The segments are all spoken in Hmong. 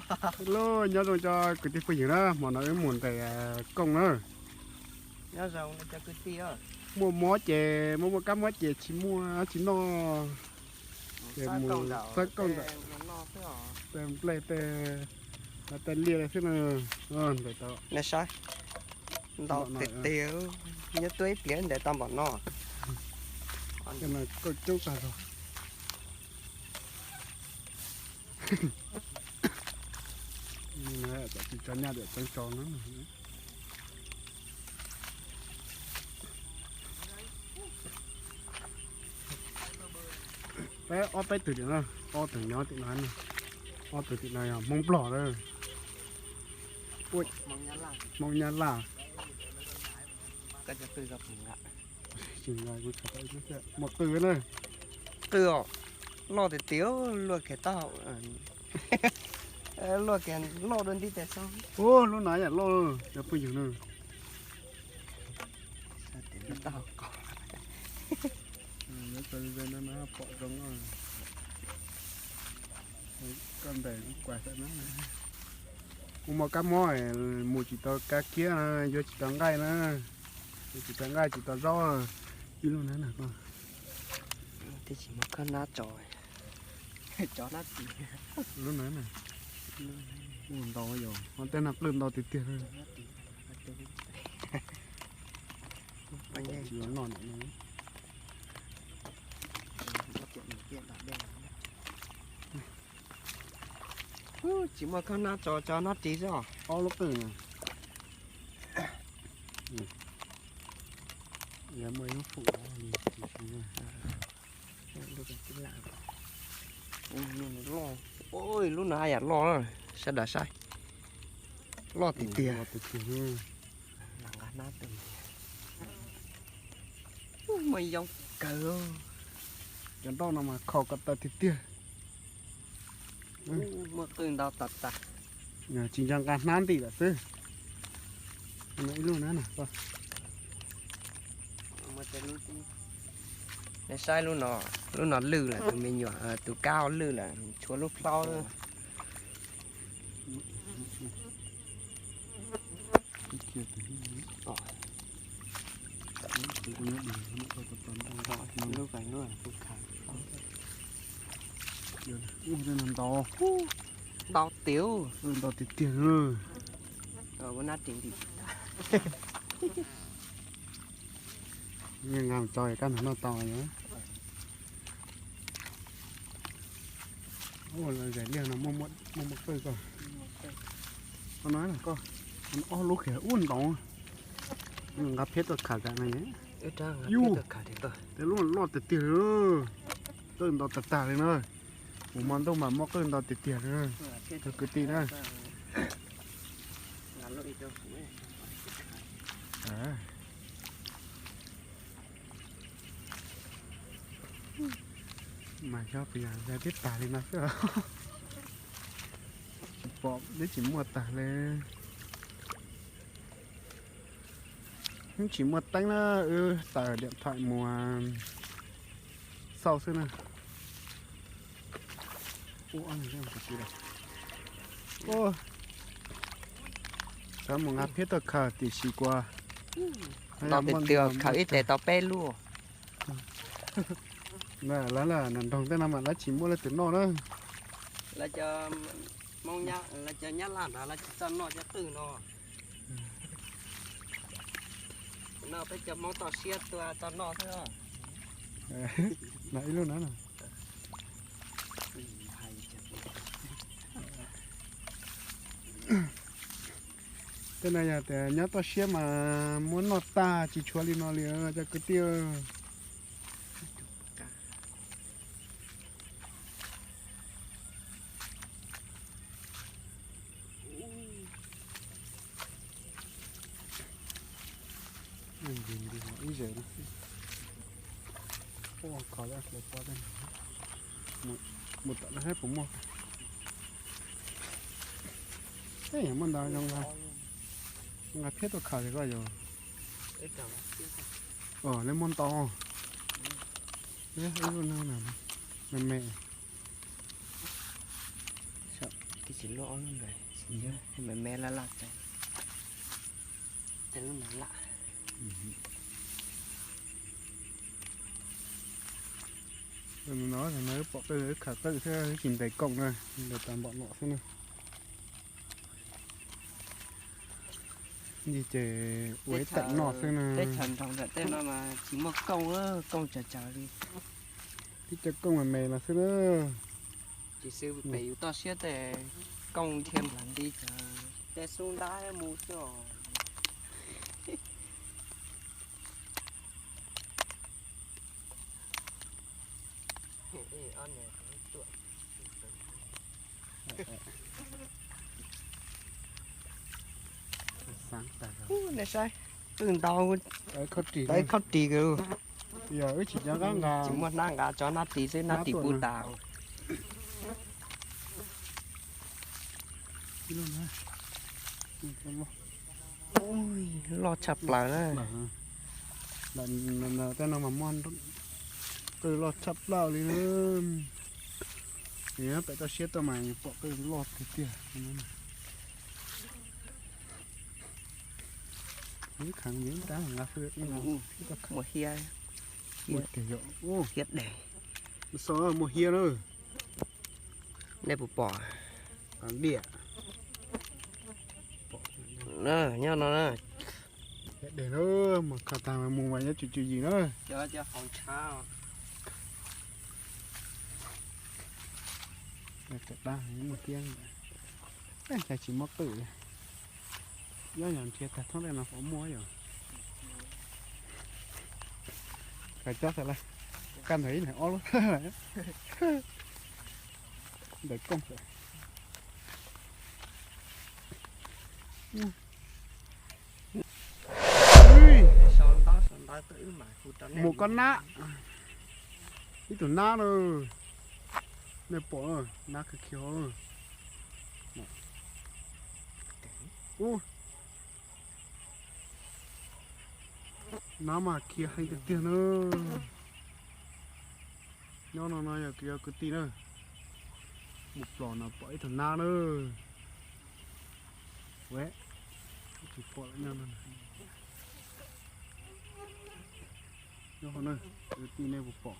Hello, nyob zoo cov kwv tij phooj ywg na, hmo no wb mus ntes kooj na. Muaj mob ces, muaj muaj kab mob ces tsis muaj tsis noj, ces mus xawb kooj ntawm tej nplej tej, tej liaj xwb na. Ntes tau, ntau tiag tiag, nyob tuaj ib pliag ntes tau npaum no. Kooj coob tag zog. Tsis tso nyaj tiam tseeb tso na. Peb ob peb tug tim no, ob tug nyob tim no, ob tug tim no yog Hmoob Nplog na. Hmoob Nyab Laj. Muaj qw na. Qw os, loj tiag tiag, luaj kiag taub hau, luaj kiag loj dua ntiv tes xwb. Ua lub no yam loj cov phooj ywg na. Taub hau qos. Pom zoo, koj ntes kuv kuas xwb na. Kuv muaj kab mob, mus tsis tau kab kiab na, yuav tsis tau nqaij na, yuav tsis tau nqaij tsis tau zaub. Ib lub na na koj. Twb tsis muaj koj nab tso, tso nab tsis. Lub na na. Ua ntau yom, ho tej no qwj ntau tiag tiag. Tsis noj na. Tsis muaj koj nab tso, tso nab ris xwb os. Ob lub qwj na. Muaj ib lub fum li. Lub no haj yam loj na, sawv daws saib. Loj tiag tiag. Muaj yoo kawg. Cov nroj no mas kho ko taw tiag tiag. Muaj qwj ntau tas tas. Tsis nco nqa hnab ntim lawm xwb. Ib lub na. Nej saib lub no, lub no lwj lawm, tus me nyuam, tus kab lwj lawm, tshuav lub plaub. Ntau tiag, ntau tiag tiag. Nqa tso kab no noj tau. Ua zais liaj no muaj muaj qwj koj. Koj no koj, ob lub kiag ua ntau. Nqa phiab tuaj khawm tam no. Yus, tej lub loj tiag tiag, qwj ntau tag tag li na. Kuv hmo ntuj mas muaj qwj ntau tiag tiag li, cov kwv tij na. Mas xyov puas yog zais tib tag li no xwb. Tsis pom, twb tsis muaj tag li. Twb tsis muaj teeb na, wb taws diam thaim mus xauj xwb na. Xav mus nqa phiab tuaj khawm tiam sis kuv ntau tiag tiag, khawm ib tes tau peb lub. Lawv nroog tej no mas lawv tsis muaj leej twg noj na. Lawv cov Hmoob, lawv cov Nyab Laj ntawd lawv tsis txawj noj cov qwj no. No peb cov Hmoob toj siab tuaj txawj noj xwb. No ib lub na. Tej no yog tias nyob toj siab mas muab noj tag tsis tshuav li no li cov kwv tij. Ib zes no, kho mus tom no saib puas muaj. Muaj ntau, nqa phiab tuaj khawm li koj yog. Lawv muaj ntau. Me me. Twb tsis Lub ob lub ntawd me me laj laj tas, lub ntawd laj. No no wb pom qwj wb khaws qwj thiab wb tsis ntes kooj na, ntes tas npaum no xwb na. Yog ces ua ib teem noj xwb na. Teb chaws nrog ntawm tej no mas tsis muaj kooj, kooj tsawg tsawg li. Tib co kooj me me los xwb na. Tsis xwb pem yus toj siab tej kooj dhia nplas nti, tej xub ntab mus xwb os. Nej saib, twb ntau, tawv khaub ris kawg. Yog wb tsis cov nqa, tsis muaj hnab nqa, tso hnab ris xwb, hnab ris puv tas. Loj tshaj plaws na. Tej no mas muaj qwj loj tshaj plaws li na. Pem toj siab tuaj mas pom qwj loj tiag tiag. Khav nqa, muaj hiab, hiab deg, muaj hiab na. Nej puas pom? Diam, nyob no na. Hiab deg na, mas khav tag mus mas nyob tsum tswv yim na. Muaj hiab, cas tsis muaj qwj li. Nyob yog nrhiav tag thoob tej no puas muaj yom. Khav cob tag lawm, kaj ntawd ib leeg ob lub. Ntawm kooj xwb. Mus koj nab, ib tug nab na, nej pom nab khiav khiav. Ub, nab mas khiav heev tiag tiag na. Nyob no no yog kwv tij na, mus plos no pom ib tug nab na. Ua, tsis pom lawm nyob no. Nyob no na, kwv tij nej puas pom?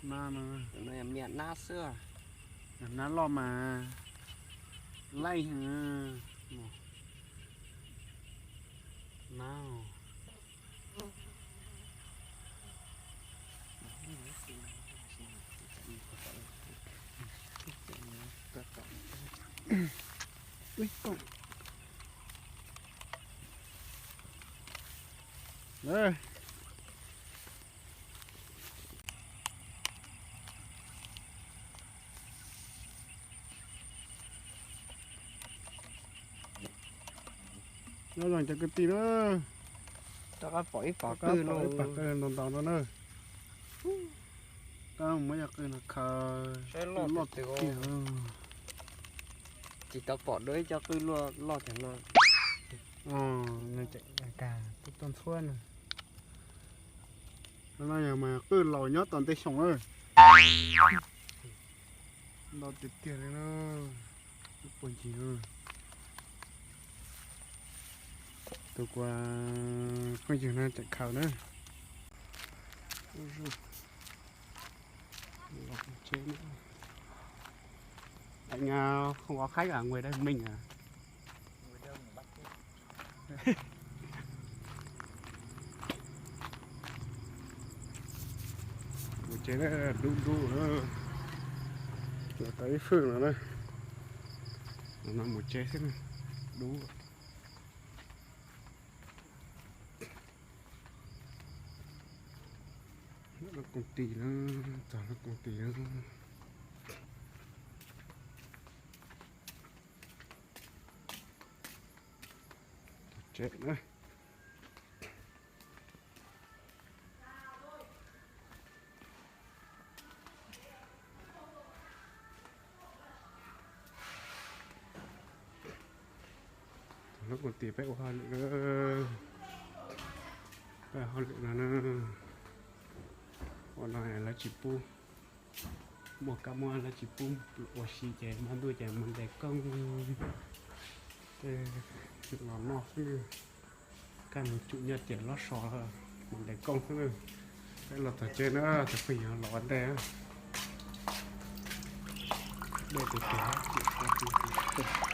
Nab no, nab xwb, nab loj mas laij heev. Nab. Nyob zoo cov kwv tij na, rov qab pom ib pom qwj no, ntau ntau no na. Tab muab cov qwj no khaws, loj tiag tiag. Tsis tau pom dua ib co qwj loj cov no. Nws tseem kag tuaj ntxhuab na. No yog mas qwj laus nyob tom ntej xyoo na. Ntau tiag tiag li na. Puag ncig no. Tus kuv phooj ywg no tseem khaws na. Anh, à, không có khách à, ngồi đây mình à. Mus tsev na, dub dub na. Los tau ib fwj no na. No mus tsev xwb na, dub. Lub công ty na, txog lub công ty na. Tsev na. Lub công ty peb ua hauj lwm na. Peb ua hauj lwm no na. Ua no lawv tsis pub, muaj kab mob lawv tsis pub ua si ces noj ntuj ces mus ntes koob, tej los noj xwb, kaj mus tsum nyob ces los so, mus ntes koob xwb. Peb los tom tsev na, tus phooj ywg los ua ntej, dej tus tus